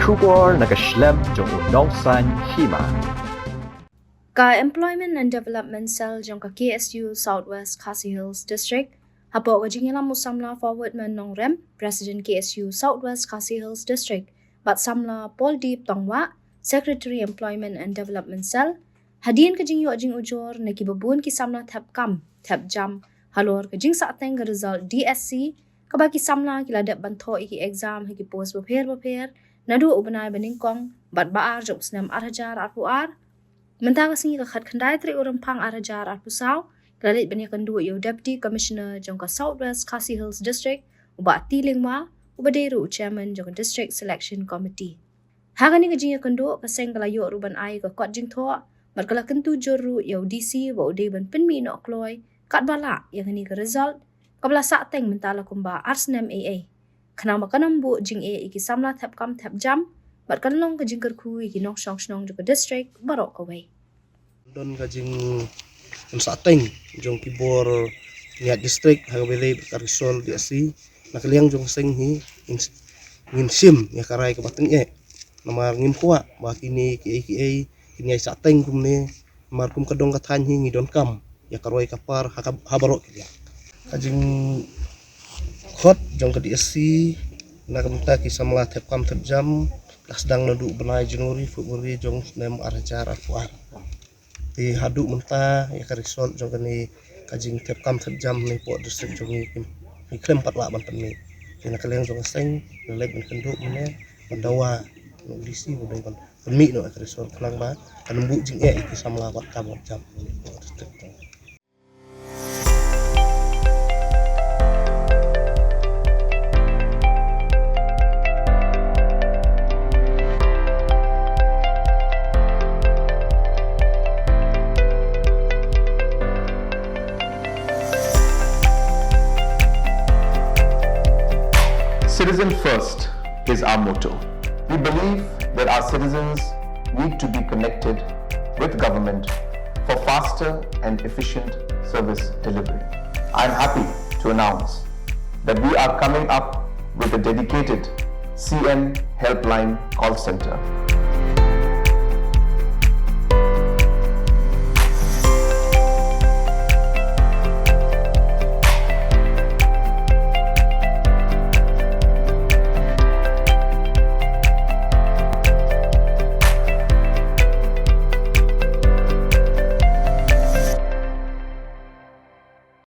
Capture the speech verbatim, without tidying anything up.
Khubor na ka shlem jong u nongsan hima. Ka Employment and Development Cell jong ka K S U South West Khasi Hills District, hapoh ka jingïalam u samla Forwardman Nongrem, President K S U South West Khasi Hills District, bad samla Pauldeep Tongwah, Secretary Employment and Development Cell, hadien ka jingïoh jingujor na ki babun ki samla thep kam thep jam halor ka jingsahteng ka result D S C, kaba ki samla ki la dep ban thoh ïa ki exam ha ki post bapher bapher naduh u bnai ba nyngkong bad ba ar jong u snem ar hajar arphew ar. Mynta ka sngi ka khatkhyndai tarik u Rymphang ar hajar arphew saw, ka la leit ban ïakynduh ïa u Deputy Commissioner jong ka South West Khasi Hills District, u Bah T Lyngwa, uba dei ruh u Chairman jong ka District Selection Committee. Ha kane ka jingïakynduh, ka seng ka la ïoh ruh ban ai ka kot jingthoh bad ka la kyntu jur ruh ïa u D C ba u dei ban pynmih noh kloi katba lah ïa kane ka result, kaba la sahteng mynta la kumba ar snem ei ei, khnang ba kan ym buh jingeh ïa ki samla thep kam thep jam bad kan long ka jingkyrkhu ïa ki nongshong shnong jong ka district baroh kawei. Don ka jingsahteng jong ki bor ïa district ha kaba ïadei bad ka result D S C. Na ka liang jong ka seng hi ngin, ngin shim ïa ka rai kaba tyngeh, namar ngim kwah ba kine kiei kiei kin ïai sahteng kumne, namar kum ka dong ka thaiñ hi ngi donkam ïa ka roi ka par ha ka, ha baroh ki liang. Ka jingkhot jong ka D S C na ka bynta ki samla thep kam thep jam la sdang naduh u bnai January, February jong u snem ar hajar arphew ar. Te haduh mynta ïa ka result jong kane ka jingthep kam thep jam ne hapoh district jong ngi kim, ngi khlem pat lah ban pynmih. Te na ka liang jong ka seng la leit ban kynduh mynne, ban dawa na u D C ba u dei ban pynmih noh ïa ka result khnang ba kan ym buh jingeh ïa ki samla wat kam wat jam. Citizen first is our motto. We believe that our citizens need to be connected with government for faster and efficient service delivery. I'm happy to announce that we are coming up with a dedicated C M Helpline call center.